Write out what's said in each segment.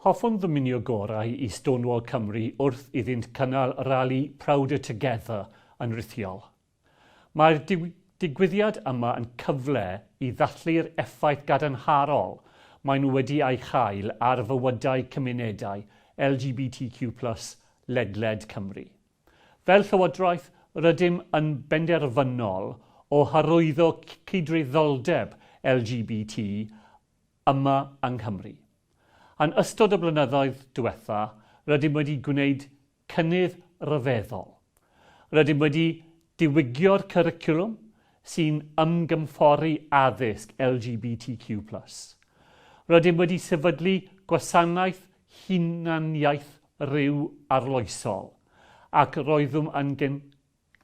Hoffwn ddymunio gorau i Stonewall Cymru wrth iddynt cynnal rali Prouder Together yn rithiol. Mae'r digwyddiad yma yn cyfle i ddathlu'r effaith gadarnhaol maen nhw wedi ei chael ar fywydau cymunedau LGBTQ plus ledled Cymru. Fel Llywodraeth, rydym yn benderfynol o hyrwyddo cydraddoldeb LGBT yma yng Nghymru. Yn ystod y blynyddoedd diwetha', rydym wedi gwneud cynnydd rhyfeddol. Rydym wedi diwygio'r cwricwlwm sy'n ymgymffori addysg LGBTQ plus. Rydym wedi sefydlu gwasanaeth hunaniaeth rhyw arloesol ac roeddwn yn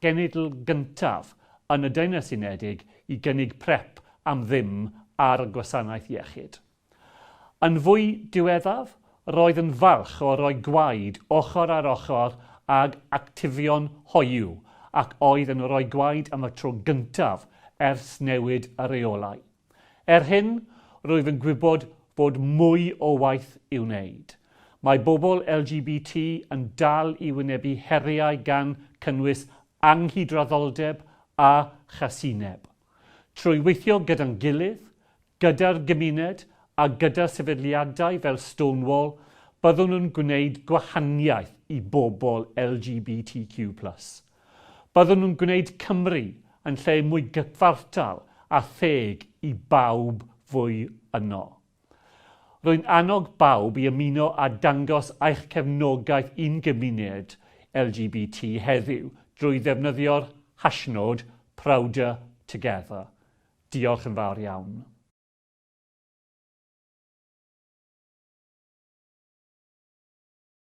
genedl gyntaf yn y Deyrnas Unedig i gynnig PrEP am ddim ar y gwasanaeth iechyd. Yn fwy diweddaf, roedd yn falch o roi gwaed ochr ar ochr ag actifion hoyw ac oedd yn rhoi gwaed am y tro gyntaf ers newid y rheolau. Er hyn, rwyf yn gwybod fod mwy o waith i'w wneud. Mae bobl LGBT yn dal i wynebu heriau gan cynnwys anghydraddoldeb a chasineb. Trwy weithio gyda'n gilydd, gyda'r gymuned a gyda sefydliadau fel Stonewall, byddwn yn gwneud gwahaniaeth i bobl LGBTQ plus. Byddwn yn gwneud Cymru yn lle mwy gyfartal a theg i bawb fwy yno. Rwy'n annog bawb i ymuno a dangos eich cefnogaeth i'n gymuned LGBT heddiw drwy ddefnyddio'r hashnod ProuderTogether. Diolch yn fawr iawn.